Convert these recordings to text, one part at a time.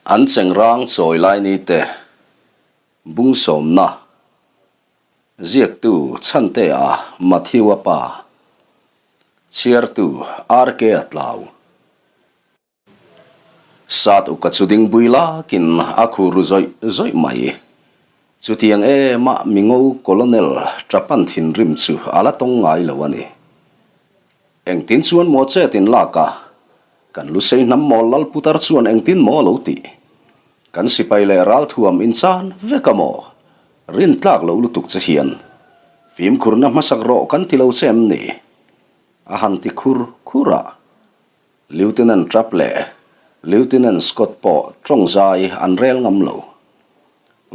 An chengrang chawi lai ni te bung sawmna ziaktu Chhantea Matthew-a pa, chhiartu RK-a tlau. Sat uka chu ding bui lakin a khur ru zawih zawih mai. Chutiang ema mingo Colonel Trapan thinrim chu a la tawng ngai lo a ni. Engtin chuan maw chet in lak a? Kan Lusei hnam mawl lal putar chuan engtin maw lo tih? Kan sipai leh ralthuam in chan vek a maw? Rin tlak loh lutuk che hian fimkhurna hmasak rawh kan ti lo che em ni? A han ti khur khur a. Lieutenant Trapp leh Lieutenant Scott pawh tawng zai an rel ngam lo.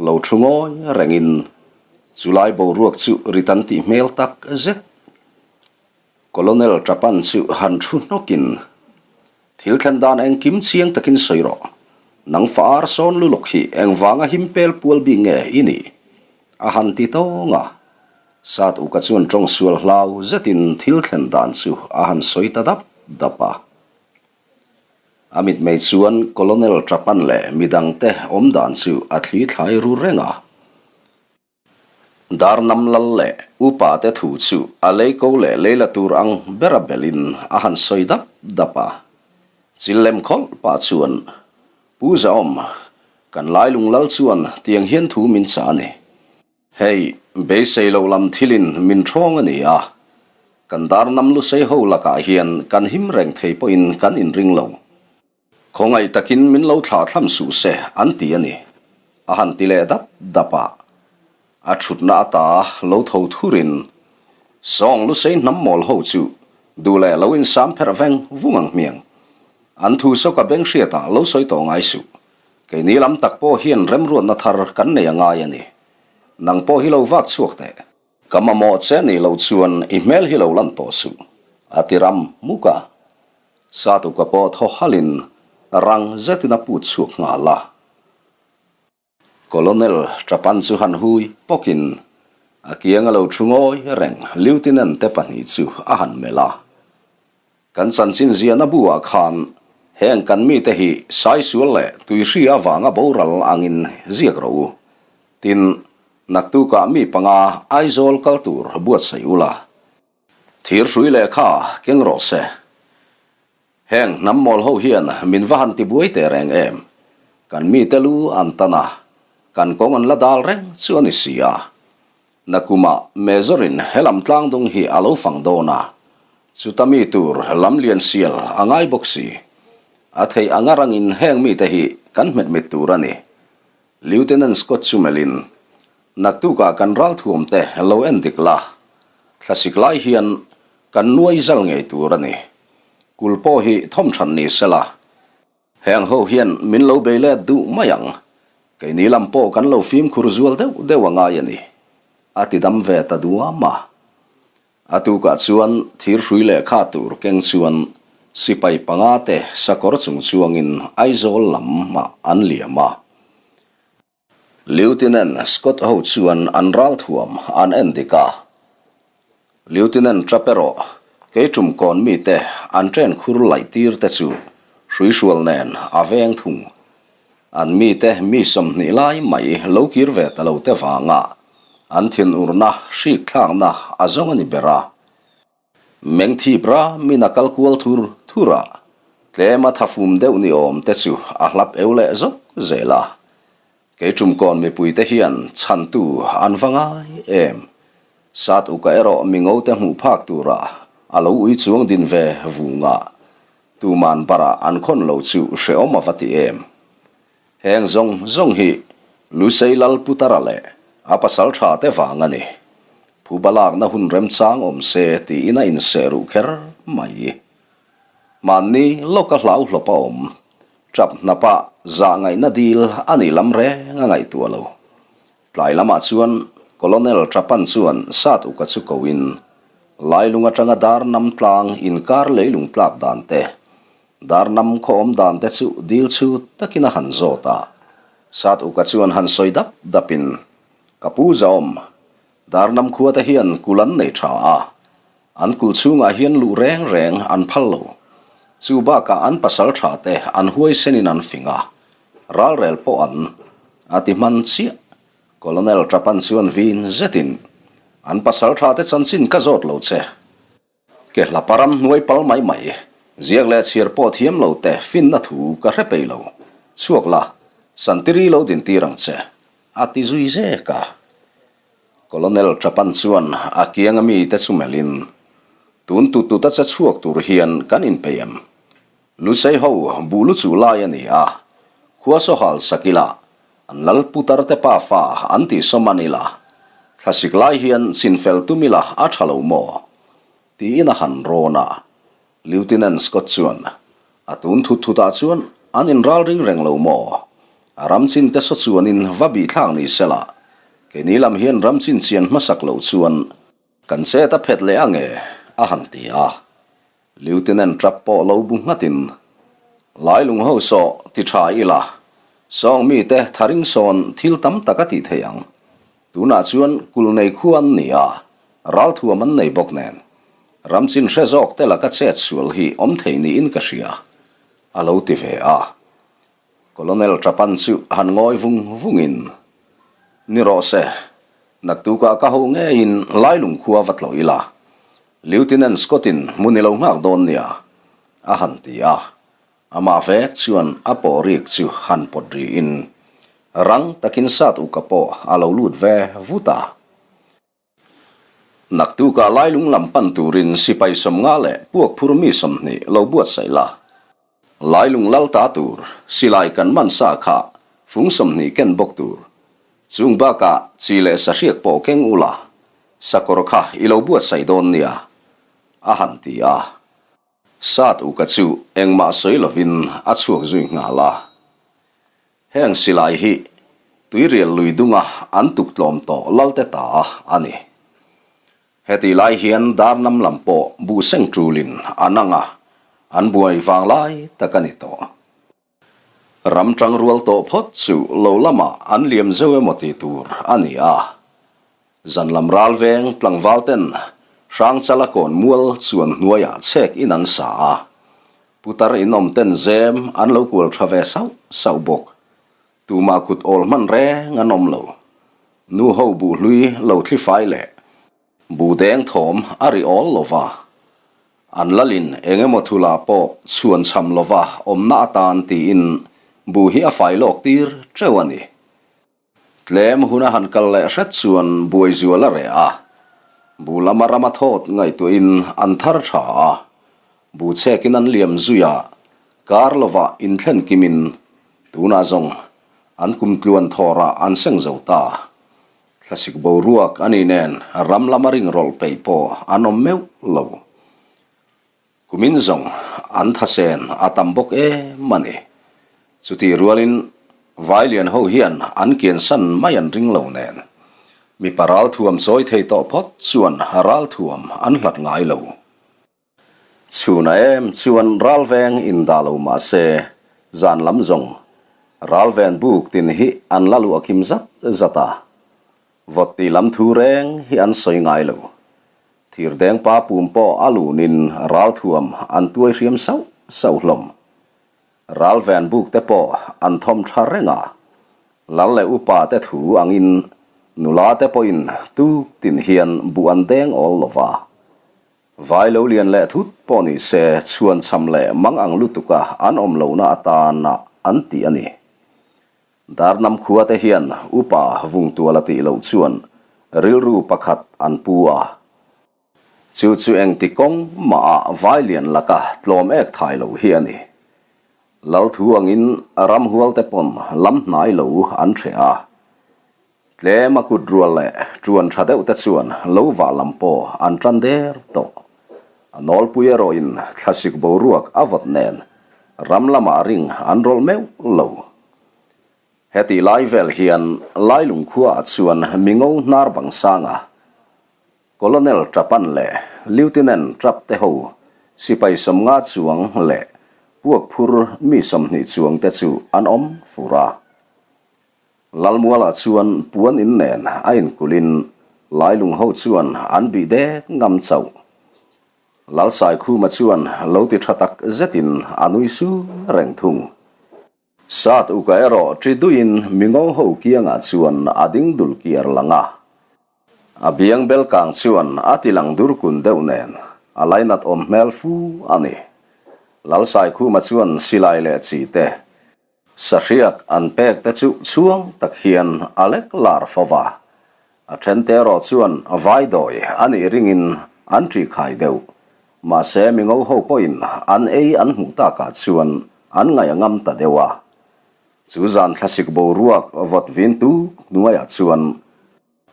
Lo thu ngawi rengin chulai boruak chu rit an tih hmel tak zet. Colonel Trapan chu han thu hnawkin, Thil thlen dan engkim chiang takin sawi rawh. Nang fa ar sawn lu lawk hi engvanga him pel pual bik nge i nih? A han ti tawng a. Sat Uka chuan tawng sual hlau zetin thil thlen dan chu a han sawi ta dap dap a. A mitmei chuan Colonel Trapan leh midangte awm dan chu a thli thlai ru reng a. Darnam lal leh upa te thu chu a lei ko leh lei la tur ang bera belin a han sawi dap dap a. Chil lem khawlh pah chuan, Pu Zaawm, kan Lailung lal chuan tiang hian thu min chah a ni. Hei, beisei loh lam thilin min ṭhawng a ni a, kan Darnam lusei ho lakah hian kan him reng thei pawhin kan inring lo. Khawngaih takin min lo thlah thlam suh se an ti a ni, a han ti leh dap dap a. A thutna ata lo tho thurin Sawng Lusei hnam mawl ho chu duh leh lo insam pherh veng vung ang hmiang. An thu sawka beng hriatah lo sawi tawh ngai suh. Keini lam tak pawh hian remruatna thar kan nei a ngai a ni. Nang pawh hi lo vak chhuak teh. Ka mamawh che nih loh chuan i hmel hi lo lan tawh suh, a ti ram muk a. Satuka pawh thaw halin rang zetin a put chhuak nghal a. Colonel Trapan chu han hui pawkin a kianga lo thu ngawi reng Lieutenant te pahnih chu a han melh a. Kan chanchin ziahna bu-ah khan heng kan mite hi saisual leh tuihri avanga boral angin ziak rawh u. Tin, naktukah mi panga Aizawl kal tur buatsaih ula. Thirhrui lehkha keng rawh se. Heng hnam mawl ho hian min va han tibuai teh reng em? Kan mite lu an tan a, kan kawng an la dal reng chu a ni si a. Nakumah Major-in he lam tlangdung hi a lo fang dawn a, chuta mi tur lam lian sial a ngai bawk si. A theih anga rangin heng mite hi kan hmetmit tur a ni. Lieutenant Scott chu melhin, Naktukah kan ralthuamte lo en dik la, thlasik lai hian kan nuai zal ngei tur a ni. Kul pawh hi thawmthan ni sela, heng ho hian min lo bei let duh mai ang. Keini lam pawh kan lo fimkhur zual deuh deuh a ngai a ni, a ti dam ve ta duam a. A tukah chuan thirhrui lehkha tur keng chuan sipai panga te sakawr chung chuangin Aizawl lamah an liam a. Lieutenant Scott ho chuan an ralthuam an en dik a. Lieutenant Trapp erawh kei tum kawn mite an train khur laih tir te chu hruihrual nen a veng thung. An mite mi 20 lai mai lo kir ve ta lo te vanga an thinurna hrik thlakna a zawng a ni ber a. Meng thip ramin a kal kual thur thur a, tlema thafum deuh ni awm te chu a hlap eu leh zawk zel a. Kei tumkawn mipuite hian chhantu an va ngai em? Sat uka erawh mingote hmuh phak tura a lo ui chuang din ve vung a, tuman barah an khawn lo chu hrehawm a va ti em? Heng zawng zawng hi Lusei Lal Putara leh a pasal tha te vang a ni. Phuba lakna hun remchang awm se tiin a inseh ruh kher mai. Mahni lawka hlauhlawp a awm, tap hnapa zah ngaihna dil a nih lam reng a ngaihtuah lo. Tlai lamah chuan Colonel Trapan chuan Sat Uka chu koin Lailung atanga dar nam tlang inkar leilung tlak dan te, Dar nam khaw awm dan te chu dil chhut takin a han zawt a. Sat Uka chuan han sawi dap dapin, Ka pu Zaawm, dar nam khua te hian kul an nei tha a, an kul chhungah hian luh reng reng an phal lo. Chu bakah an pasal tha te an huaisenin an fing a. Ralrel pawh an a ti hman chiah. Colonel Trapan chuan vin zetin, An pasaltha te chanchin ka zawt lo che. Ke hlapa ram hnuai pal mai mai, ziak leh chhiar pawh thiam lo te finna thu ka hre peih lo. Chhuak la, Santiri lo dintir ang che, a ti zui zek a. Colonel Trapan chuan a kianga mite chu melhin, Tun tut tut a che chhuak tur hian kan inpeih em? Lusei ho buh lu chuh lai a ni a, khua saw hal sak ila, an lal putar te pa fa an tih sawm an ila, thlasik lai hian chinfel tum ila a tha lo maw? tiin a han rawn a. Lieutenant Scott chuan, A tun thut thutah chuan an inralring reng lo maw? A ram chin te saw chuanin va bihthlak ni sela, keini lam hian ram chin chian hmasak loh chuan kan chet a phet leh ange, a han ti a. Lieutenant Trapp pawh lo bu nghatin, Lailung ho saw ti tha ila, sawng mite tharing sawn thil tam tak a tih theih ang. Tunah chuan kul nei khua an ni a, ralthuam an nei bawk nen. Ramchin hre zawk te laka chet sual hi awm thei niin ka hria, a lo ti ve a. Colonel Trapan chu han ngawi vung vungin, Ni rawh se, naktukah ka ho ngeiin Lailung khua va tlawh ila, Lieutenant Scott-in hmun i lo nghak dawn nia, a han ti a. Amah vek chuan a pawh rik chu han pawt riin rang takin sat uka pawh a lo lut ve vut a. Naktukah Lailung lam pan turin sipai 50 leh puak phur mi 20 lo buatsaih la. Lailung lal ta tur silai kan man sa kha fung 20 ken bawk tur. Chung bakah chi leh sahriak pawh keng ula, sakawr kha i lo buatsaih dawn nia, a han ti a. Sat uka chu engmah sawi lovin a chhuak zui nghal a. Heng silai hi tuirial lui dunga an tuk tlawm tawh lalte ta a ni. Hetih lai hian Darnam lam pawh buh seng tulin an ang a, an buai vang lai tak a ni tawh. Ram tang rual tawh phawt chu lo lamah an liam zeuh emaw tih tur a ni a. Zan lam ral veng tlangval ten Hrangchala kawn mual chuan hnuaiah chhek in an sa a, putar inawm ten zem an lo kual tha ve sauh sauh bawk. Tumah kut awl hman reng an awm lo. Nu ho buh hlui lo thli fai leh buh deng thawm a ri awl lo va. An lalin eng emaw thulah pawh chhuan chham lo va awmna atan tiin buh hi a fai lawk tir teuh a ni. Tlem hun a han kal leh hret chuan buai zual a reh a. Buh lama rama thawt ngaihtuahin an thar tha a. Buh chhekin an liam zui a, kar lovah inthlen kimin Tunah zawng an kum tluan thawrah an seng zo ta. Thlasik boruak a nih nen ram lama ring rawlh peih pawh an awm meuh lo. Kumin zawng an thasen a tam bawk em a ni. Chutih rualin Vailian ho hian an kiansan mai an ring lo nen. Mipa ralthuam chawi thei tawh phawt chuan ralthuam an hlat ngai lo. Chhuna em chuan ralveng indah lo mah se, zan lam zawng ralven buk tin hi an la luah kim zat zat a. Vawt tih lam thu reng hi an sawi ngai lo. Thirdeng pa pum pawh a lunin ralthuam an tuai hriam sauh sauh hlawm. Ralven buk te pawh an thawm tha reng a. Lal leh upa te thu angin nula te pawhin tuk tin hian buh an deng awl lo va. Vai lo lian leh thut pawh ni se chhuan chham leh mang ang lutuka an awm lohna atana an tih a ni. Darnam khua te hian upa vungtual a tih loh chuan rilru pakhat an pu a. Chu chu engti kawng mahah vai lian laka tlawm ek thai lo hi a ni. Lal thu angin ramhual te pawn lam hnai lo an hreh a. Tlem a kut rual leh ṭuan ṭha deuh te chuan lo vah lam pawh an ṭan der tawh. A nawlpui erawhin thlasik boruak a vawt nen ram lamah ring an rawlh meuh lo. Hetih lai vel hian Lailung khuaah chuan mingo hnar bang sanga Colonel Trapan leh Lieutenant Trapp te ho sipai 50 chuang leh puak phur mi 20 chuang te chu an awm fur a. Lalmualah chuan puan in nen a inkulhin Lailung ho chuan an bih dek ngam chauh. Lalsaikhuma chuan lo ti tha tak zetin a nui su reng thung. Sat uka erawh ṭi duiin mingo ho kiangah chuan a ding dul kiar lang a. A biang bel kang chuan a ti lang dur kun deuh nen a lainat awm hmel fu a ni. Lalsaikhuma chuan silai leh chi te Sahriak an pek te chu chhuang tak hian a lek lar fo va, a then te erawh chuan vaidawi a nih ringin an ṭih khai deuh. Mahse mingo ho pawhin an ei an hmuh takah chuan an ngaih a ngam ta deuh a. Chu zan thlasik boruak vawt vin tuk hnuaiah chuan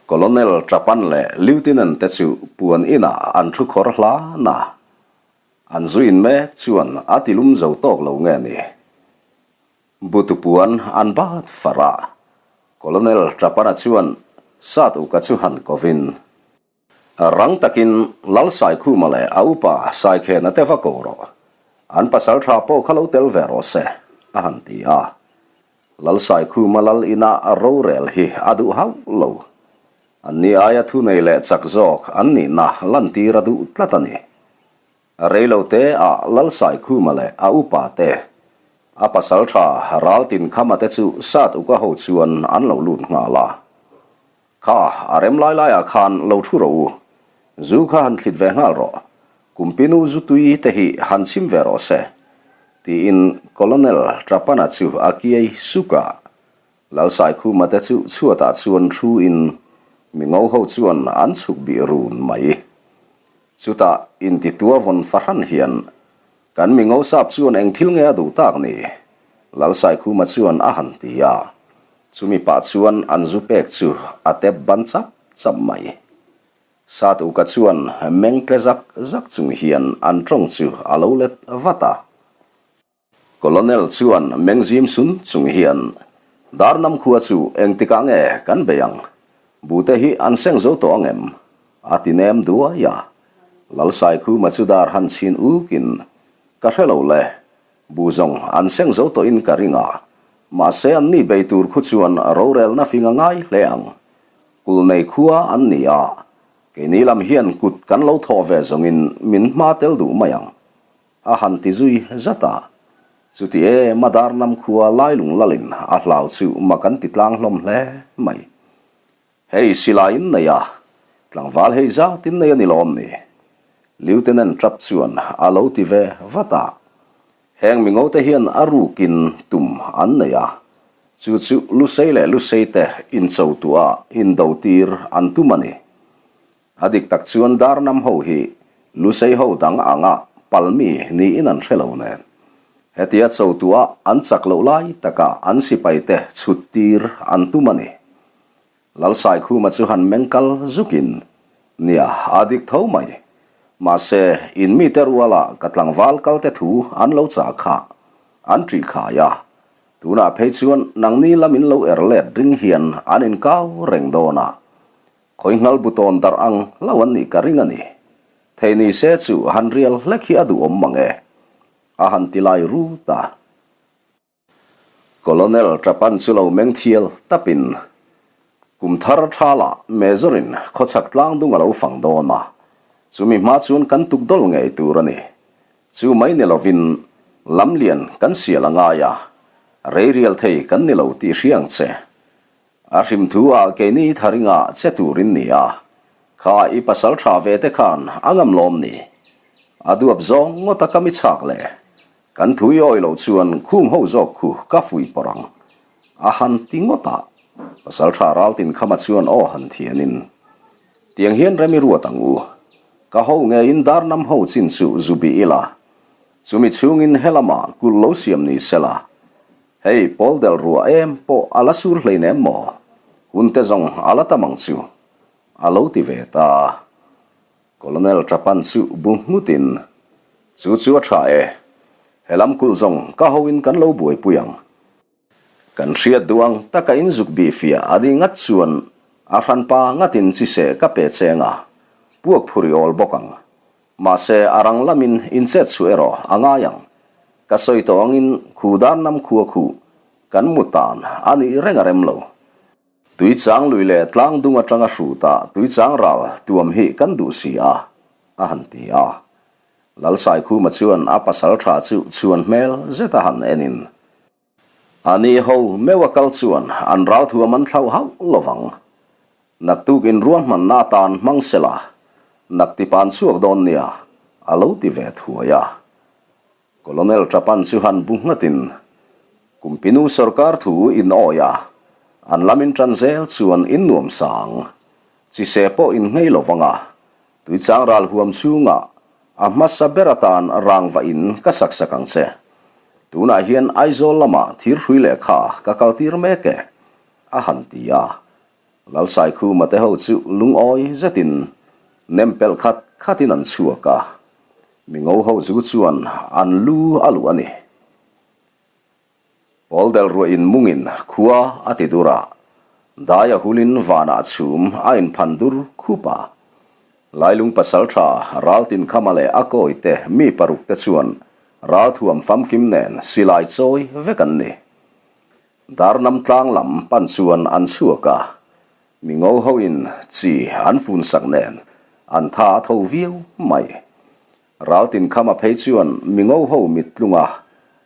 Colonel Trapan leh Lieutenant te chu puan inah an thu khawr hlan a. An zu in mek chuan a ti lum zo tawk lo nge ni? Butu puan an bat far a, Colonel Trapana chuan Sat Uka chu han kovin, Rang takin Lal Saikhuma leh a upa Saikhena te va ko rawh, an pasal tha pawh kha lo tel ve rawh se, a han ti a. Lal Saikhuma lal ina rorel hi a duh hauh lo. Anni aia thunei leh chak zawk an nihna lantir a duh tlat a ni. Reilote ah Lalsaikhuma leh a upa te, a pasal tha Raltinkhama te chu Sat Uka ho chuan an lo lut nghal a. Kha, a rem lai laiah khan lo thu rawh u. Zu kha han thlit ve nghal rawh. Kumpinu zu tui te hi han chim ve rawh se, tiin Colonel Trapana chu a kiai suk a. Lalsaikhuma te chu chhuatah chuan thu in mi ngo ho chuan an chhuk bih run mai. Chutah intitua vawn fahran hian kan mi ngo sap chuan eng thil nge a duh tak ni? Lalsaikhuma chuan a han ti a. Chumi pah chuan an zu pek chu a tep ban chap chap mai. Sat uka chuan meng tle zak zak chung hian an tawng chu a lo let vat a. Colonel chuan mengzim sun chung hian, Darnam khua chu engtikah nge kan bei ang? Bute hi an seng zo tawh ang em? A ti nem duai a. Lalsaikhuma chu dar han chhin ukin, Ka hre lo le, bu zawng an seng zo tawhin ka ring a, mahse an ni bei tur khu chuan rorelna fing a ngai hle ang. Kulnei khua an ni a, keini lam hian kut kan lo thawh ve zawngin min hma tel duh mai ang. A han ti zui zat a. Chuti e, Madarnam khua Lailung lalin a hlau chu mak an ti tlang hlawm hle mai. Hei silai in nei a, tlangval hei zat in nei a ni lawm ni? Lieutenant Trapp chuan a lo ti ve vat a. Heng mingote hian a rukin tum an nei a, chu chu Lusei leh Luseite incho tuah indo tir an tum a ni. A dik tak chuan Darnam ho hi Lusei ho dang anga palmi niin an hre lo nen. Hetia chotuah an chak loh lai taka an sipaite chhut tir an tum a ni. Lalsaikhuma chu han meng kal zukin, Nia, a dik tho mai. Mahse, in mite ruala ka tlangval kalte thu an lo chah kha an ṭih khai a. Tunah phei chuan nangni lamin lo er let ring hian an inkau reng dawn a. Khawi nghal bu tawn darh ang lo an nih ka ring a ni. Thei ni se chu han rial hlek hi a duhawm mang e, a han ti lai rut a. Colonel Trapan chu lo meng thial tapin kum thar thala Major-in khawchhak tlang dung a lo fang dawn a, chumi hma chuan kan tuk dawl ngei tur a ni. Chu mai ni lovin lamlian kan sial a ngai a, rei rial thei kan ni lo tih hria ang che. A hrim thu ah keini tharinga che turin ni a, kha i pasal tha ve te khan a ngam lawm ni? A duap zawng ngawt a ka mi chhak le, kan thu i awi loh chuan khung ho zawk khu ka fui pawrh ang. A han ti ngawt a, pasal tha raltin khama chuan aw han thianin, Tiang hian rem i ruat ang u, ka ho ngeiin darnam ho chin chu zu bih ila, chumi chhungin helamah kulh lo siam ni sela, Hei, pawl del ruah em pawh a la sur hleinem maw? Hun te zawng a la tam ang chu, a lo ti ve ta. Colonel Trapan chu bu nghutin, Chu chu a tha e. He lam kulh zawng ka hoin kan lo buaipui ang. Kan hriat duh ang taka in zuk bih fiah a ni ngat chuan a hranpa ngatin chi se ka pe cheng a, puak phur i awl bawk ang. Mahse, a rang lamin inchet chhuah erawh a ngai ang. Ka sawi tawh angin khu darnam khua khu kan mu tan a nih reng a rem lo. Tuichang lui leh tlang dung atanga hrutah tuichang ral tuam hi kan duh si a, a han ti a. Lalsaikhuma chuan a pasal tha chu chhuan hmel zeta han enin. A ni ho meuh a kal chuan an ralthuam an thlauh hauh lovang. Naktuk in ruahmanna atan hmang sela, naktipa an chhuak dawn nia, a lo ti ve thuai a. Colonel Trapan chu han bu nghatin, Kumpinu sorkar thu in awi a, an lam in tan zel chuan in nuam sang. Chise pawh in nghei lo vang a, tuichang ral huam chhungah a hmasa ber atan rang vah in ka sak sak ang che. Tunah hian Aizawl lamah thirhrui lehkha ka kaltir mek e, a han ti a. Lalsaikhuma te ho chu lungawi zetin nem pelh khat khatin an chhuak a, mingo ho zu chuan an lu a luh a ni. Pawl del ruah in mungin khua a ti dur a, dai a hulin vanah chhum a inphan dur khup a. Lailung pasaltha Raltinkhama leh a kawite mi paruk te chuan ralthuam famkim nen silai chawi vek an ni. Darnam tlang lam pan chuan an chhuak a, mi ngo hoin chi an fun sak nen an tha a tho viau mai. Raltin khama phei chuan mi ngo ho mit tlunga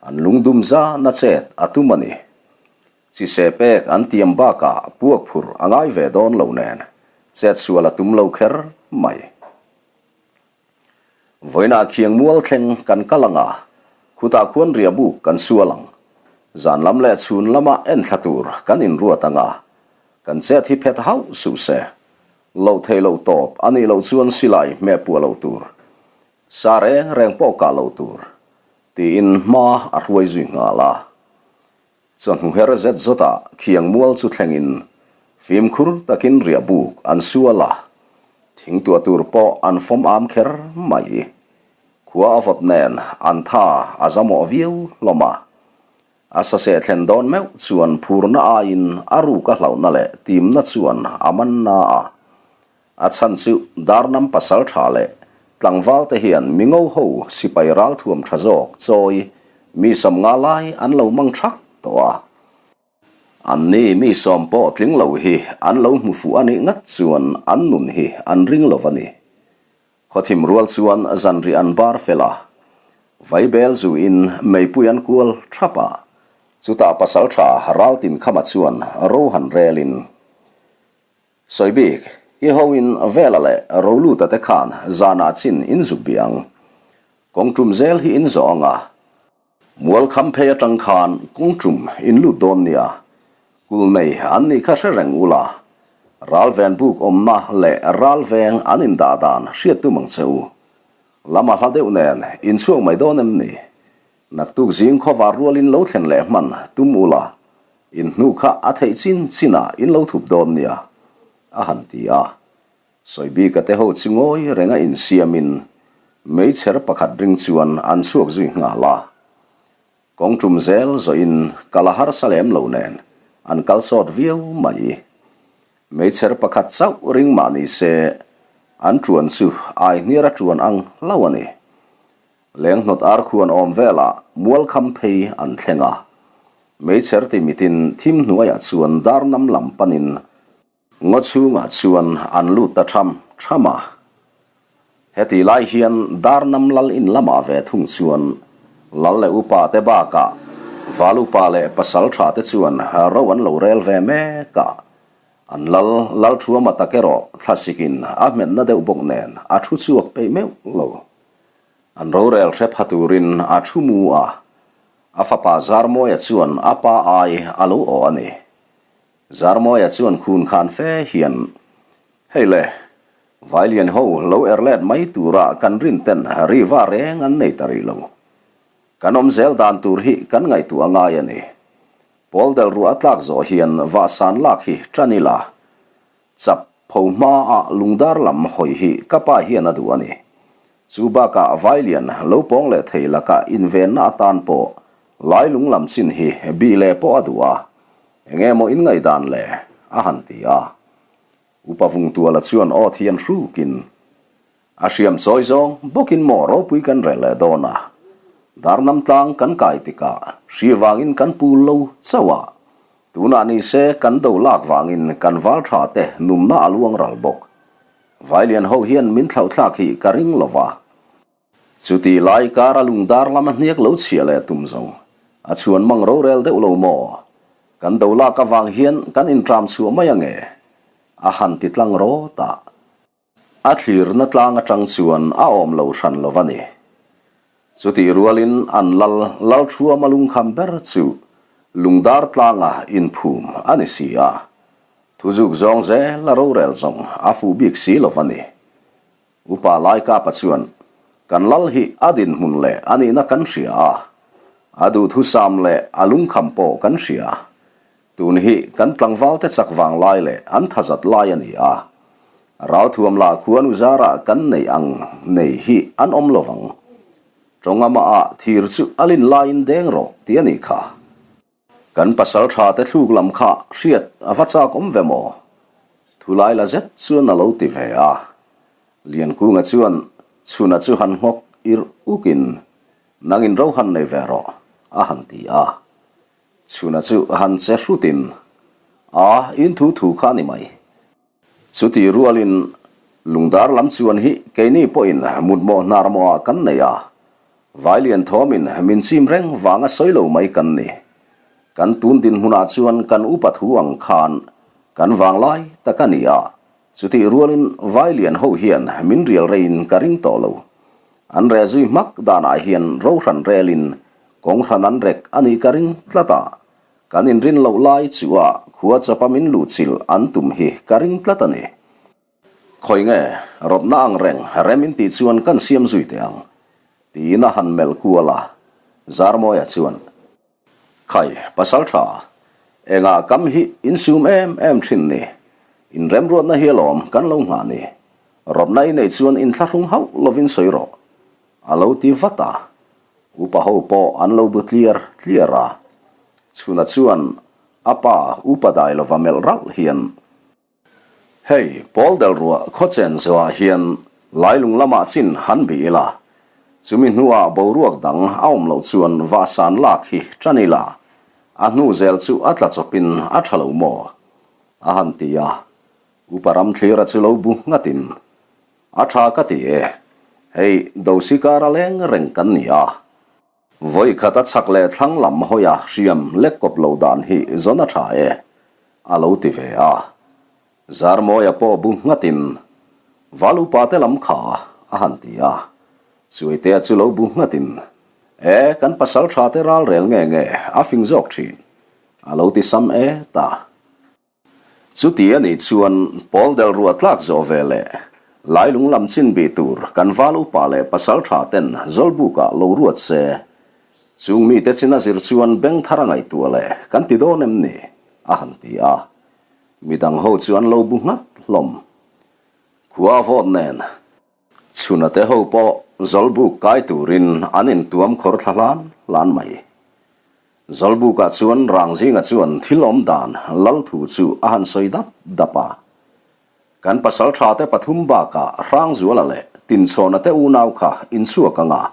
an lungdum za na chet a tum a ni. Chi se pek an tiam bakah puak phur a ngai ve dawn lo nen chet sual a tum lo kher mai. Vawiinah khiang mual thleng kan kal ang a, khutah khuan riah buk kan sual ang. Zan lam leh chhun lama enthla tur kan inruat ang a, kan chet hi phet hauh suh se. Loh theih loh tawp a nih loh chuan silai hmeh puah loh tur, sa reng reng pawh kah loh tur, tiin hma a hruai zui nghal a. Chawhnu her zet zawtah khiang mual chu thlengin fimkhur takin riah buk an sual a, thing tuah tur pawh an fawm am kher mai. Khua a vawt nen an tha a zamawh viau hlawm a. A saseh thlen dawn meuh chuan phurna aiin a ruk a hlauhna leh timna chuan a man na a. A chhan chu Darnam pasal tha leh tlangval te hian mi ngo ho sipai ralthuam tha zawk chawi mi 50 lai an lo mang thak tawh a. Anni mi sawm pawh tling lo hi an lo hmu fuh a nih ngat chuan an nun hi an ring lo a ni. Khawthim rual chuan zanriah an bar fel a, vaibel zuin meipui an kual thap a, chutah pasal tha Raltinkhama chuan ro han relin, Sawi bik, i hoin Vela leh Roluta te khan zanah chin in zuk bih ang. Kawng tum zel hi in zawh ang a. Mual kham phei atang khan kawng tum in lut dawn nia. Kul nei an nih kha hre reng ula. Ral ven buk awmna leh ral veng an indah dan hriat tum ang che u. Lama hla deuh nen in chhuak mai dawn em ni? Naktuk zing khawvar rualin lo thlen leh hman tum ula, in hnu kha a theih chin chinah in lo thup dawn nia, a han ti a. Sawibika te ho chu ngawi renga insiamin meichher pakhat ring chuan an chhuak zui nghal a. Kawng tum zel zawhin kal a harsa lem lo nen an kal sawt viau mai. Meichher pakhat chauh ring mah ni se an tuan chu ai hniar a tuan ang hlauh a ni. Lenghnawt ar khuan awm velah mualkham phei an thleng a. Meichher ti mitin thim hnuaiah chuan darnam lam panin ngaw chhungah chuan an lut ta tham tham a. Heti lai hian darnam lal in lamah ve thung chuan lal leh upa te bakah val upa leh pasal tha te chuan ro an lo rel ve mek a. An lal lal thuama tak erawh thlasikin a hmetna deuh bawk nen a thu chhuak peih meuh lo. An rorel hre pha turin a thu mu a, a fapa Zarmawia chuan a pa ai a lo aw a ni. Zarmawia chuan khun khan fe hian, Hei le, Vailian ho lo er let mai tura kan rin ten ri va reng an nei ta rih lo. Kan awm zel dan tur hi kan ngaihtuah ngai a ni. Pawl del ruah a tlak zawh hian vahsan lak hi tan ila, Chap pho hmaah lungdar lam hawi hi ka pa hian a duh a ni. Chu bakah Vailian lo pawng leh thei laka invenna atan pawh lai lung lam chin hi bih leh pawh a duh a, enge maw inngaihdan le? a han ti a. Upa Vungtuala chuan aw thian hrukin, A hriam chawi zawng bawkin maw ropui kan rel leh dawn a, Darnam tlang kan kai tikah hri vangin kan pul lo chauh a, tunah ni se kan do lak vangin kan val tha te numna a luang ral bawk. Vailian ho hian min thlauhthlak hi ka ring lo va. Chutih lai kara lungdar lama hniak lo chhia leh tum zawng. A chhuan mang rorel deuh lo maw? Kan do lak avang hian kan inṭam chhuah mai ange? A han ti tlang rawt a. A thlirna tlang atang chuan a awm lo hran lo va ni. Chutih rualin an lal Lalthuama lungkham ber chu lungdar tlanga inphum a ni si a. Thuzuk zawng zel a rorel zawng a fuh bik si lo va ni. Upa Laikapa chuan, Kan lal hi a dinhmun leh a nihna kan hria a, a duhthusam leh a lungkham pawh kan hria. Tun hi kan tlangvalte chak vang lai leh an thazat lai a ni a. Ralthuam lah khuanu zarah kan neih ang nei hi an awm lo vang. Tawngamaah thir chu a lin laiin deng rawh tih a nih kha. Kan pasal tha te thluk lam kha hriat a va chak awm ve maw? Thulai la zet chuan a lo ti ve a. Liankunga chuan chhuna chu han nghawk irh ukin, Nangin ro han nei ve rawh, a han ti a. Chhuna chu han che hrutin, A, in thu thu kha a ni mai. Chutih rualin Lungdar lam chuan hi keini pawhin mutmawh hnar mawhah kan nei a, Vailian thawmin min chim reng vanga sawi lo mai kan ni. Kan tun dinhmunah chuan kan upa thu ang khan kan vanglai tak a ni a, chutih rualin Vailian ho hian min rial reiin ka ring tawh lo. An reh zui hmak danah hian rohran relin kawng hran an rek a nih ka ring tlat a, Kan inrin loh lai chu a khua chawpa min luhchilh an tum hi ka ring tlat a ni. Khawi nge, rawtna ang reng rem in tih chuan kan siam zui teh ang, tiin a han melh kual a, Zarmawia chuan, Khai, pasal tha, engah kam hi in sum em em thin ni, in remruatna hi alawm kan lo nghah ni, rawtna i neih chuan inthlahrung hauh lovin sawi rawh, a lo ti vat a. Upa ho pawh an lo bu tliar tliar a, Chhuna chuan a pa Upa Dailova melh ralh hian, Hei, pawl del ruah khawchen zawhah hian lailung lamah chin han bih ila, chumi hnuah boruak dang a awm loh chuan vahsan lak hi tan ila, a hnu zel chu a tla chawpin a tha lo maw? a han ti a, Upa Ramthlira chu lo bu nghatin, A tha ka ti e, hei Dosi kara leng reng kan ni a. Vawi khat a chhak leh thlang lam hawi a hriam lek kawp lo dan hi zawn a tha e, a lo ti ve a. Zarmawia pawh bu nghatin, Val upa te lam kha, a han ti a. Chuaitea chu lo bu nghatin, E, kan pasal tha te ral rel nge nge a fing zawk thin, a lo ti sam e ta. Chuti a nih chuan pawl del ruah tlak zawh ve leh Lailung lam chin bih tur kan val upa leh pasal tha ten Zawlbukah lo ruat se. Chung mite chin a zir chuan beng thar a ngaihtuah leh kan ti dawn em ni? a han ti a. Midang ho chu an lo bu nghat hlawm. Khua vawt nen Chhuna te ho pawh Zawlbuk kai turin an intuam khawr thla hlan hlan mai. Zawlbukah chuan Rangzinga chuan thil awm dan lal thu chu a han sawi dap dap a. Kan pasal tha te pathum bakah Hrangzuala leh Tinchhawna te unau kha inchhuak ang a,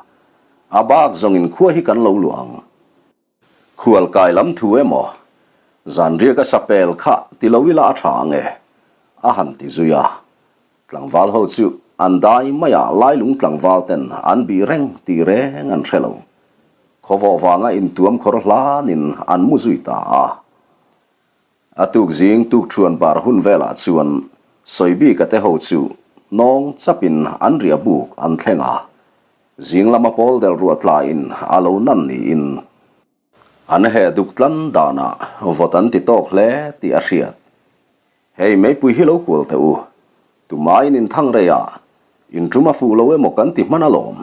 a bak zawngin khua hi kan lo luah ang. Khualkai lam thu emaw, zanriak a sapel kha ti lo ila a tha ang e, a han ti zui a. Tlangval ho chu an dai maiah lailung tlangval ten an bih reng tih reng an hre lo. Khawvawh vanga intuam khawr hlanin an mu zui ta a. A tuk zing tuk thuan bar hun velah chuan Sawibika te ho chu hnawng chapin an riah buk an thleng a. Zing lama pawl del ruah tlaiin a lo nan niin an heh duk tlan danah vawt an ti tawk hle tih a hriat. Hei meipui hi lo kual teh u, tumaiin in thang rei a, in tum a fuh lo emaw kan ti hman alawm,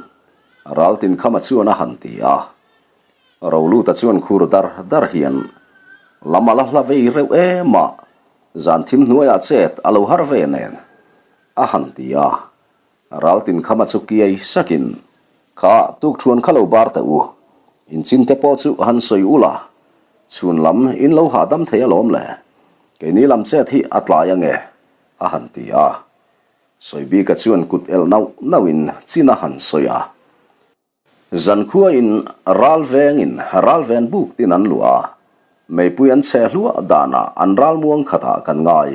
Raltin Khama chuan a han ti a. Roluta chuan khur dar dar hian, Lam a la hla vei reuh em a, zan thim hnuaiah chet a lo har ve nen, a han ti a. Raltin Khama chu kiai sakin, Kha tukṭhuan kha lo bar teh u, in chinte pawh chu han sawi ula, chhun lam in lo hahdam thei alawm le, keini lam chet hi a tlai ange, a han ti a. Sawibika chuan kut elh nauh nauhin chin a han sawi a. Zankhuain ral vengin ral ven buk tin an luah a, meipui an chhe hluah danah an ral muang khatah kan ngai.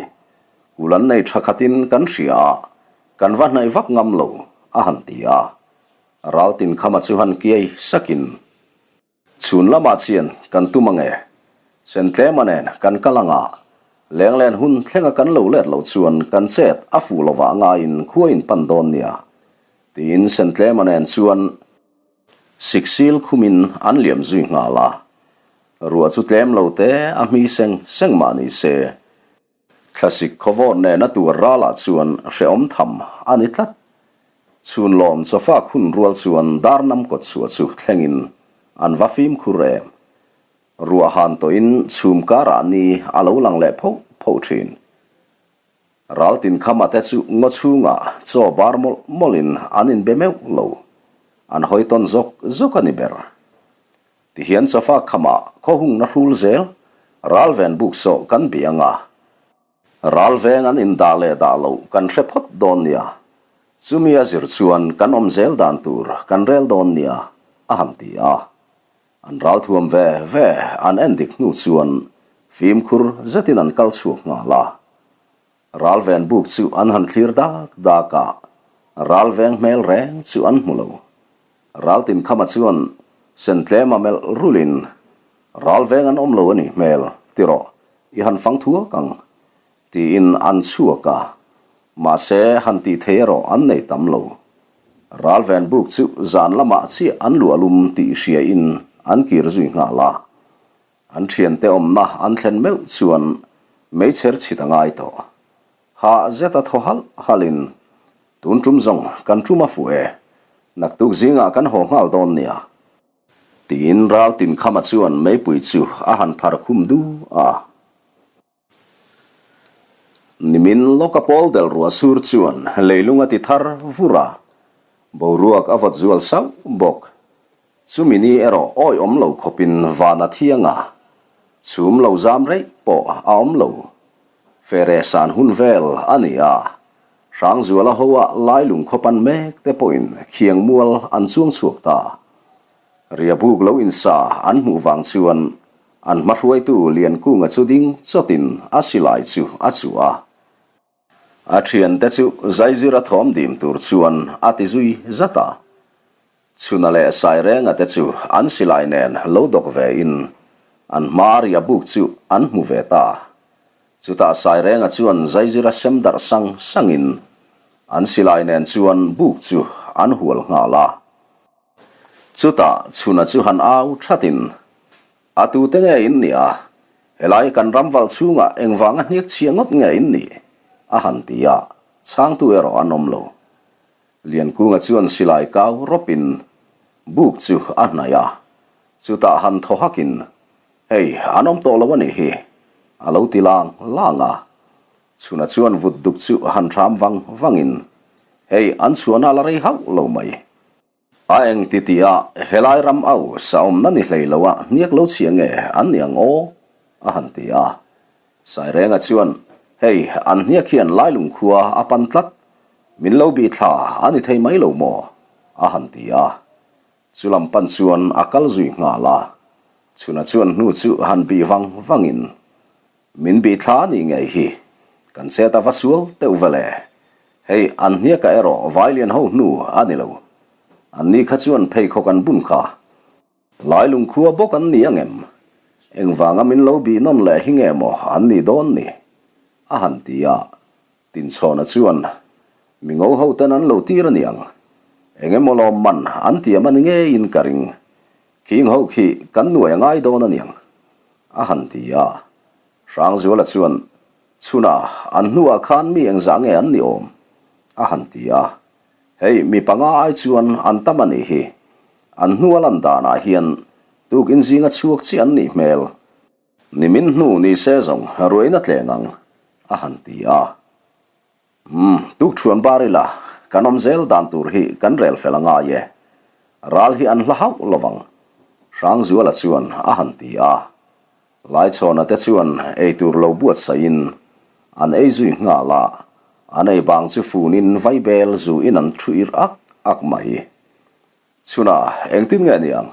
Kul an nei tha khatin kan hria a, kan va hnaih vak ngam lo, a han ti a. Ral tin khama chu han kiai sakin. Chhun lamah chian kan tum ange. Sentlema nen kan kal anga, lenglen hun thlenga kan lo let loh chuan kan chet a fuh lovah ngaiin khua in pan dawn nia, tiin Sentlema nen chuan siksil khumin an liam zui nghal a. Ruah chu tlem lo te a hmi seng seng mah ni se. Thlasik khawvawt nena tuar ralah chuan hrehawm tham a ni tlat. Chhun lawm chawfak hun rual chuan darnam kawt chhuah chu thlengin an va fimkhur em. Ruah han tawhin chhum karah ni a lo lang leh phoh phoh thin. Raltin khama te chu ngaw chhungah chaw bar mawlh mawlhin an inbe meuh lo. An hawi tawn zawk zawk a ni ber. Tihian chawfak khamah khawhungna hrul zel ralven buk sawh kan bih ang a, ralveng an indah leh dah loh kan hre phawt dawn nia, chumi a zir chuan kan awm zel dan tur kan rel dawn nia, a han ti a. An ralthuam ve ve an en dik hnu chuan fimkhur zetin an kal chhuak nghal a. Ralven buk chu an han thlir dak dak a, ralveng hmel reng chu an hmu lo. Raltin khama chuan sen tlema melh rulin, Ralveng an awm lo a nih hmel, ti rawh, i han fang thuak ang, tiin an chhuak a. Mahse, han tih thei erawh an nei tam lo. Ralven buk chu zan lamah chiah an luah lum tih hriain an kir zui nghal a. An thiante awmna an thlen meuh chuan meichher chhit a ngai tawh. Hah zet a thaw halh halhin, Tun tum zawng kan tum a fuh e, naktuk zingah kan haw nghal dawn nia. Tiin Raltin Khama chuan meipui chu a han phar khum du a. Nimin lawka pawl del ruah sur chuan leilung a ti thar vur a, boruak a vawt zual sauh bawk. Chumi ni erawh awi awm lo khawpin van a thiang a, chhum lo zam reih pawh a awm lo. Fere san hun vel a ni a, Hrangzuala hoa Lailung khaw pan mek te pawhin khiang mual an chuang chhuak ta. Riabuk lo insa an hmuh vang chuan an hmahruaitu Liankunga chu ding chawtin a silai chu a chuh a. A thiante chu zaizira thawm dim tur chuan a ti zui zat a. Chhuna leh Sairenga te chu an silai nen lo dawk ve in an hma ria buk chu an hmu ve ta. Chutah Sairenga chuan zaizira sem darh sang sang in an silai nen chuan buk chu an hual nghal a. Chutah Chhuna chu han au that in, A tute nge in nih a? Helai kan ram valh chhungah engvanga hniak chhia ngawt nge in nih? a han ti a, chhangtu erawh an awm lo. Liankunga chuan silai kau rawpin buk chu a hnaih a, chutah han thaw hakin, Hei, an awm tawh lo a nih hi, a lo ti lang lang a. Chhuna chuan vut duk chu han hram vang vangin, Hei, an chhuahna la rei hauh lo mai. A eng ti tih a, helai ram au sa awmna ni hlei lo a hniak lo chhia nge an ni ang aw? a han ti a. Sairenga chuan, Hei, an hniak hian Lailung khua a pan tlat. Min lo bih thla a ni thei mai lo maw? a han ti a. Chu lam pan chuan a kal zui nghal a. Chhuna chuan hnu chu han bih vang vangin, Min bih thla a nih ngei hi, kan chet a va sual deuh vel e. Hei, an hniaka erawh Vailian ho hnu a ni lo. Anni kha chuan pheikhawk an bun kha. Lailung khua bawk an ni angem? Engvanga min lo bih nawn leh hi nge maw an nih dawn ni? A han ti a, Tinchhawna chuan, Mi ngo ho ten an lo tir a ni ang. Eng emaw lawm man an tiam a ni ngeiin ka ring. Khing ho khi kan nuai a ngai dawn a niang. A han ti a. Hrangzuala chuan, Chhuna, an hnuah khan mi engzah nge an ni awm? A han ti a. Hei, mi panga ai chuan an tam a nih hi. An hnu a lan danah hian tukin zinga chhuak chiah an nih hmel. Nimin hnu ni se zawng ruaina tleng ang, a han ti a. Umm, tukṭhuan bar ila, kan awm zel dan tur hi kan rel fel a ngai e. Ral hi an hla hauh lo vang, Hrangzuala chuan a han ti a. Laichhawna te chuan eitur lo buatsaihin an ei zui nghal a, an ei bang chu funin vaibel zuin an thu ir ak ak mai. Chhunah engtin nge niang?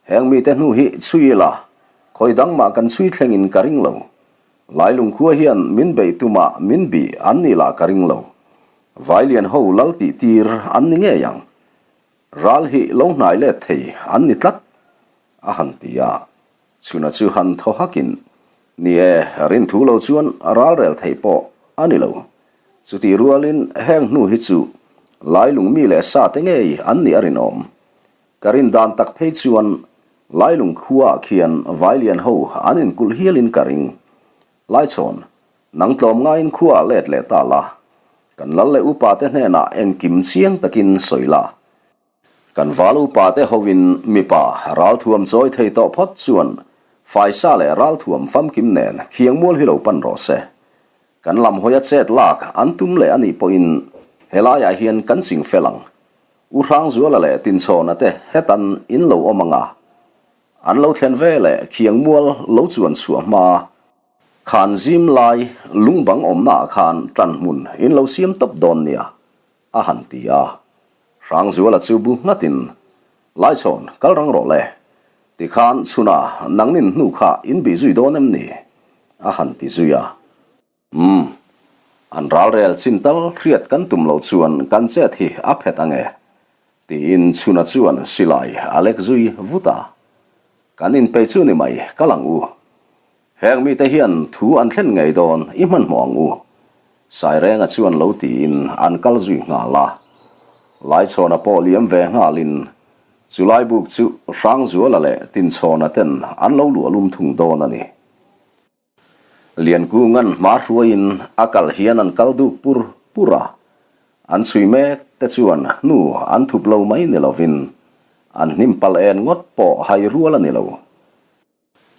Heng mite hnu hi chhui ila, khawi dang mah kan chhui thlengin ka ring lo. Lailung khua hian min beih tumah min bih an nih lah ka ring lo. Vailian ho lal tih tir an ni ngei ang. Ral hi lo hnai let thei an ni tlat. A han ti a. Chhuna chu han thaw hakin, Ni e, rin thu lo chuan ralrel theih pawh a ni lo. Chutih rualin heng hnu hi chu Lailung mi leh sa te ngei an nih a rinawm. Ka rin dan tak phei chuan Lailung khuaah khian Vailian ho an inkulh hialin ka ring. Laichhawn, nang tlawm ngaiin khuaah let leh ta la. Kan lal leh upa te hnenah engkim chiang takin sawi la. Kan val upa te hovin mipa ralthuam chawi thei tawh phawt chuan faisa leh ralthuam famkim nen khiang mual hi lo pan rawh se. Kan lam hawia chet lak an tum leh anih pawhin helaiah hian kan ching fel ang. U Hrangzuala leh Tinchhawna te hetan in lo awm anga an lo thlen ve leh khiang mual lo chuan chhuah hma khan zim lai lungbang awmnaah khan ṭanhmun in lo siam tawp dawn nia. A han ti a. Hrangzuala chu bu nghatin, Laichhawn, kal rang rawh le. Tikhan chhuna nangnin hnu kha in bih zui dawn em ni? A han ti zui a. Umm, an ralrel chin tal hriat kan tum loh chuan kan chet hi a phet ange, tiin chhuna chuan silai a lek zui vut a. Kan inpei chu ni mai, kal ang u. Heng mite hian thu an thlen ngei dawn i hmanhmawh ang u. Sairenga chuan lo tiin an kal zui nghal a. Laichhawna pawh liam ve nghalin chulai buk chu Hrangzuala leh Tinchhawna ten an lo luah lum thung dawn a ni. Liankunga'n hma hruaiin a kal hian an kal duk pur pur a. An chhui mek te chuan hnu an thup lo mai ni lovin an hnim pal en ngawt pawh hai rual a ni lo.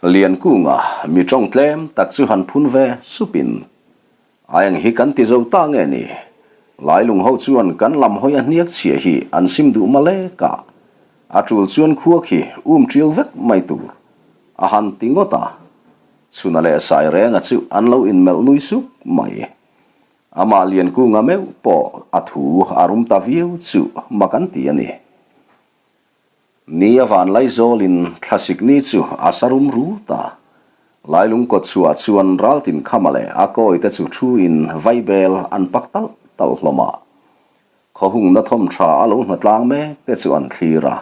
Liankunga mi tawng tlem tak chu han phun ve supin, A eng hi kan ti zo ta nge ni? Lailung ho chuan kan lam hawi a hniak chhia hi an sim duh malek a, a tul chuan khua khi um tiau vek mai tur a han ti ngawt a. Chhuna leh Sairenga chu an lo inmelh nui suk mai. Amah Liankunga meuh pawh a thu a rum ta viau chu mak an ti a ni. Ni a van Laizawlin thlasik ni chu a sa rum rut a. Lailung kawt chhuah chuan raltin khama leh a kawi te chu thu in vaibel an pak talh talh hlawm a. Khawhungna thawm tha a lo hna tlang mek te chu an thlir a.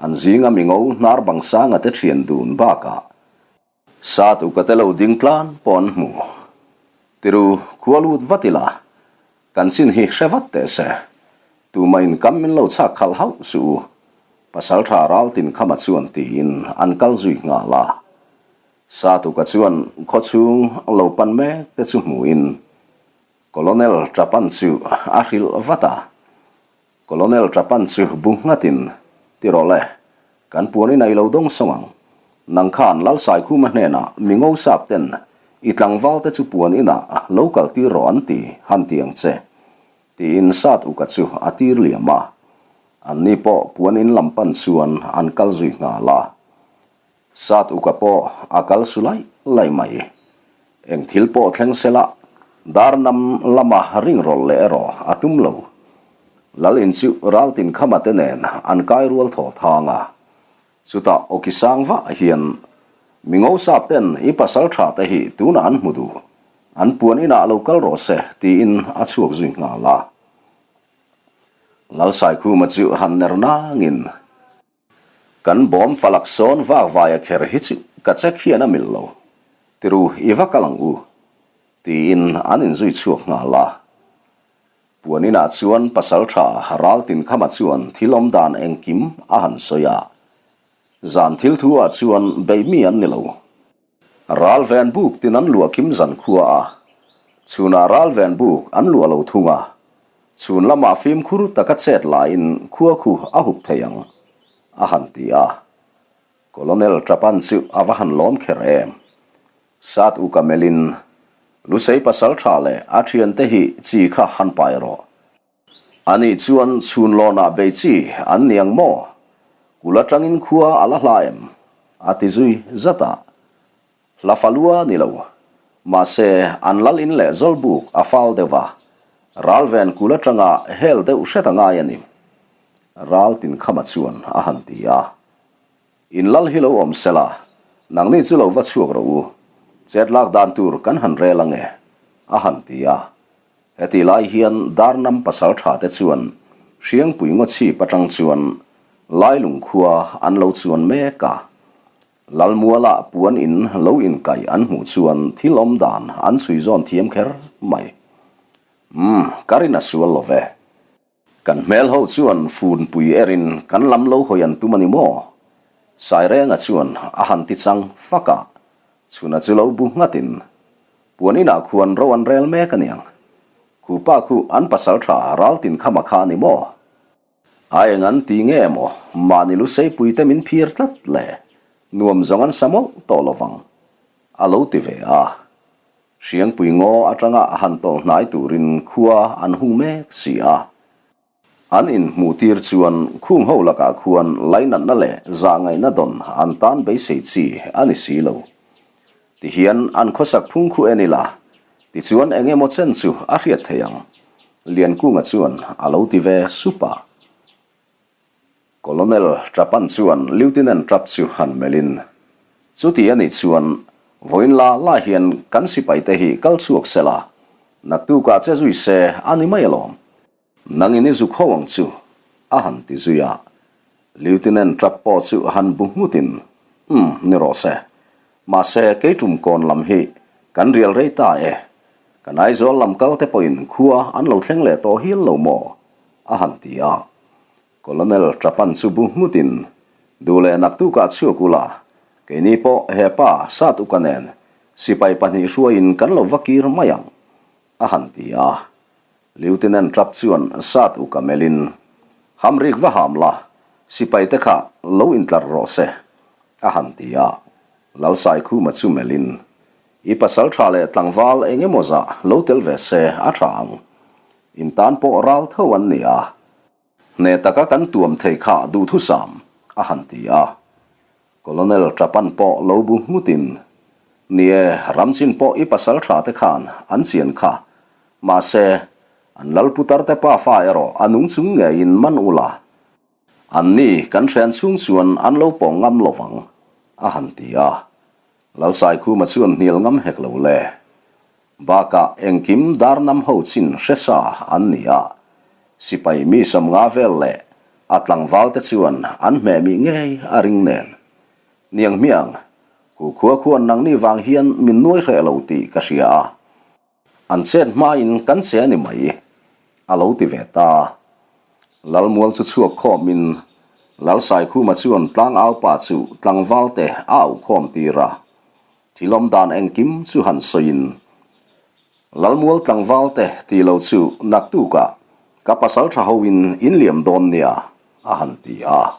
An zinga mingo hnar bang sanga te thian dun bakah Sat uka te lo ding tlan pawh an hmu. Tiru, khua lut vat ila, kan chin hi hre vat teh se. Tumah in kam min lo chhak khalh hauh suh u. Pasaltha Raltin Khama chuan tiin an kal zui nghal a. Sat uka chuan khawchhung lo pan mek te chu hmuin Colonel Trapan chu a hrilh vat a. Colonel Trapan chu bu nghatin, Ti rawh le, kan puan in a i lo dawng sawng ang. Nang khan Lalsaikhuma hnenah mi ngo sap ten i tlangval te chu puan inah lo kal tir rawh an ti, han ti ang che. Tiin Sat Uka chu a tir liam a. Anni pawh puan in lam pan chuan an kal zui nghal a. Sat uka pawh a kal su laih laih mai. Eng thil pawh thleng sela, dar nam lama ring rawlh leh erawh a tum lo. Lal in chu raltin khama te nen an kai rual thaw thang a. Chutah awki sang vah hian, Mi ngo sap ten i pasal tha te hi tunah an hmu duh. An puan inah lo kal rawh se, tiin a chhuak zui nghal a. Lalsaikhuma chu han ner nangin, Kan bawm falak sawn vak vaia kher hi chu ka check hian a mil lo. Tiru i va kal ang u. Tiin an inzui chhuak nghal a. Puan inah chuan pasal tha Raltin Khama chuan thil awm dan engkim a han sawi a. Zan thil thu ah chuan beih mi an ni lo. Ral ven buk tin an luah kim zan khua a. Chhunah ral ven buk an luah lo thung a. Chhun lamah fimkhur taka chet laiin khua khu a hup thei ang, a han ti a. Colonel Trapan chu a va han lawm kher em. Sat uka melhin, Lusei pasal tha leh a thiante hi chi kha han pai rawh. Ani chuan chhun lawnah bei chi an ni ang maw? Kul atangin khua a la hla em? a ti zui zat a. Hla falua ni lo. Mahse, an lal in leh Zawlbuk a fal deuh va, ral ven kul atanga hel deuh hret a ngai a ni. Ral Tinkhama chuan a han ti a. In lal hi lo awm sela, nangni chu lo va chhuak rawh u. Chet lak dan tur kan han rel ange, a han ti a. Heti lai hian Darnam pasal tha te chuan Hriangpui ngaw chhip atang chuan Lailung khua an lo chuan mek a. Lalmuala puan in lo inkaih an hmuh chuan thil awm dan an chhui zawn thiam kher mai. Umm, ka rin a sual lo ve. Kan hmel ho chuan funpui erin kan lam lo hawi an tum a ni maw? Sairenga chuan a han ti chang fak a, chhuna chu lo bu nghatin puan inah khuan ro an rel mek a niang. Khupa khu an pasal tha raltin khama kha a ni maw? A eng an ti nge maw? Mahni luseipui te min phir tlat le, nuam zawng an sa mawlh tawh lovang a lo ti ve a. Hriangpui ngaw atanga han tawlh hnai turin khua an hung mek si a. An inhmuh tir chuan khung ho lakah khuan lainatna leh zahngaihna dawn an tan beisei chi a ni si lo. Tihian an khawsak phung khu en ila, tichuan eng emaw chen chu a hriat theih ang, Liankunga chuan a lo ti ve sup a. Colonel Trapan chuan Lieutenant Trapp chu han melhin, Chuti a nih chuan, vawiin la la hian kan sipaite hi kal chhuak se la, naktukah che zui se a ni mai alawm. Nangin i zuk ho ang chu, a han ti zui a. Lieutenant Trapp pawh chu han bu nghutin, Umm, ni rawh se. Mahse, kei tum kawn lam hi kan rial rei ta e. Kan Aizawl lam kal te pawhin khua an lo thleng leh tawh hial lo maw? a han ti a. Colonel Trapan chu bu nghutin, Duh leh naktukah chhuak ula, keini pawh he pa sat uka nen sipai pahnih hruaiin kan lo va kir mai ang, a han ti a. Lieutenant Trapp chuan sat uka melhin, Hamrik va ham la, sipai te kha lo intlar rawh se, a han ti a. Lalsaikhuma chu melhin, I pasal tha leh tlangval eng emaw zah lo tel ve se a tha ang. In tan pawh ral tho an ni a. Hne taka kan tuam thei kha duhthusam, a han ti a. Colonel Trapan pawh lo bu nghutin, Ni e, ramchin pawh i pasal tha te khan an chian kha. Mahse, an lal putar te pafa erawh a nung chung ngeiin man ula. An ni kan hrian chhung chuan an lo pawng ngam lovang, a han ti a. Lalsaikhuma chuan hnial ngam hek lo le. Bakah engkim darnam ho chin hre sa an ni a, sipai mi sawmnga vel leh a tlangval te chuan an hmeh mih ngei a ring nen. Niang hmiang, ku khua khuan nangni vang hian min nuai hreh lo tih ka hria a. An chet hmain kan che a ni mai, a lo ti ve ta. Lalmual chu chhuak khawmin Lalsaikhuma chuan tlangaupa chu tlangvalte a auhkhawm tir a. Thil awm dan engkim chu han sawiin, Lalmual tlangvalte ti lo chu naktukah ka pasal tha hoin in liam dawn nia, a han ti a.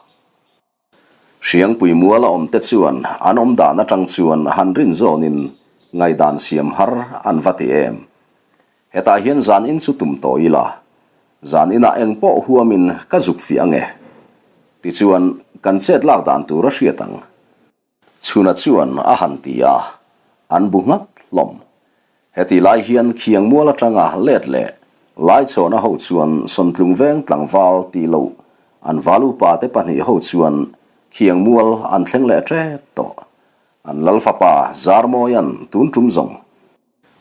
Hriangpui mual a awmte chuan an awm dan atang chuan han rin zawnin ngaihdan siam har an va ti em. Hetah hian zan in chu tum tawh ila, zan inah eng pawh huamin ka zuk fiah ange. Tichuan, kan chet lak dan tur a hriat ang. Chhuna chuan a han ti a, an bu nghat hlawm. Heti lai hian khiang mual atanga let leh Laichhawna ho chuan Sawntlung veng tlangval tih loh an val upa te pahnih ho chuan khiang mual an thleng leh tep tawh. An lal fapa Zarmawia'n tun tum zawng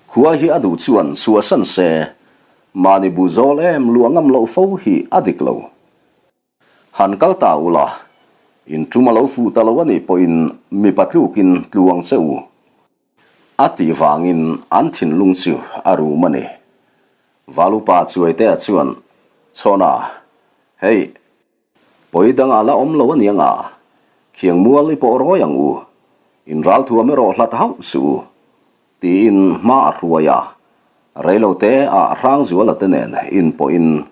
khua hi a duh chuan chhuahsan se, mahni bu zawl em luah ngam loh fo hi a dik lo. Han kal ta ula, in tum a lo fuh ta lo a nih pawhin mipa tlukin tlu ang che u. A tih vangin an thinlung chu a rum a ni. Valupa Chuaitea chuan, Chhawna, hei, pawi dang a la awm lo a niang a, khiang mual i pawh rawi ang u, in ralthuam erawh hlat hauh suh u. Tiin hma a hruai a, reilote ah Hrangzuala te nen inpawhin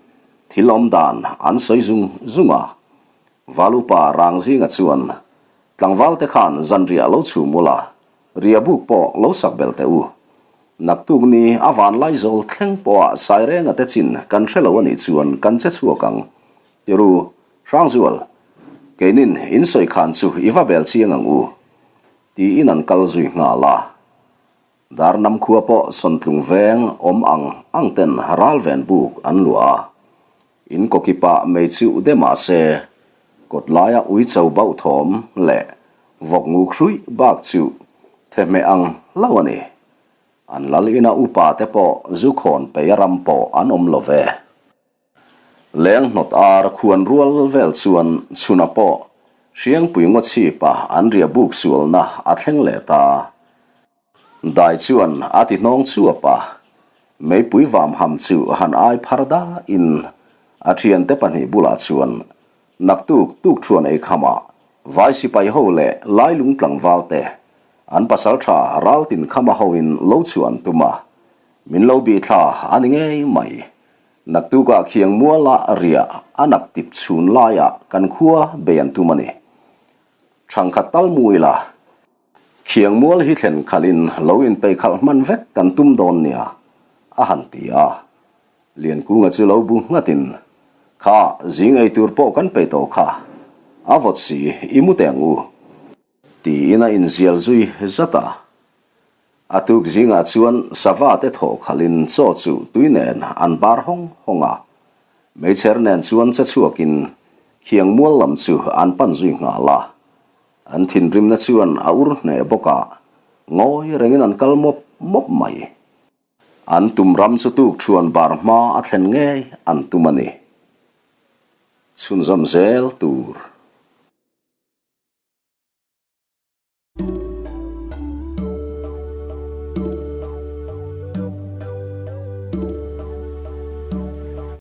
thil awm dan an sawi zung zung a. Valupa Rangzinga chuan, Tlangval te khan zanriah lo chhum ula, ria buk pawh lo sak bel teh u. Naktuk ni a vanlaizawl thleng pawha Sairenga te chin kan hre lo a nih chuan kan che chhuak ang. Tiru, Hrangzual, keinin in sawi khan chu i va bel chiang ang u. Tiin an kal zui nghal a. Darnam khua pawh Sawntlung veng awm ang ang ten ral ven buk an luah a. In kawkipah mei chu de mah se, kawt laia uicho bauh thawm leh vawk nguk hruih bak chu thehmeh ang hlauh a ni. An lal ina upa te pawh zu khawn peia ram pawh an awm lo ve. Leng hnawt ar khuan rual vel chuan chhuna pawh. Hriangpui ngaw chhipa an ria buk sualna a thleng leh ta. Dai chuan a ti hnawng chuap a, meipui vam ham chu han ai phar dahin a thiante pahnih bulah chuan naktuk tuk thuan ei khamah vai sipai ho leh lailung tlangval te an pasaltha raltin khama hoin lo chhuah an tum a, min lo bih thla a ni ngei mai. Naktukah khiang muala riah a nak tip chhun laiah kan khua bei an tum a ni. Thangkhat tal mu ila, khiang mual hi thlen khalhin lo inpeih khalh hman vek kan tum dawn nia, a han ti a. Liankunga chu lo bu nghatin, Kha, zing ei tur pawh kan peih tawh kha, a vawt si, i mu teh ang u. Tiin a inzial zui zat a. A tuk zingah chuan sava te thawh khalhin chaw chu tui nen an bar hawng hawng a. Meichher nen chuan che chhuakin khiang mual lam chu an pan zui nghal a. An thinrimna chuan a ur hneh bawk a, ngawi rengin an kal mawp mawp mai. An tum ram chu tuk thuan bar hma a thlen ngei an tum a ni. Chhunzawm zel tur.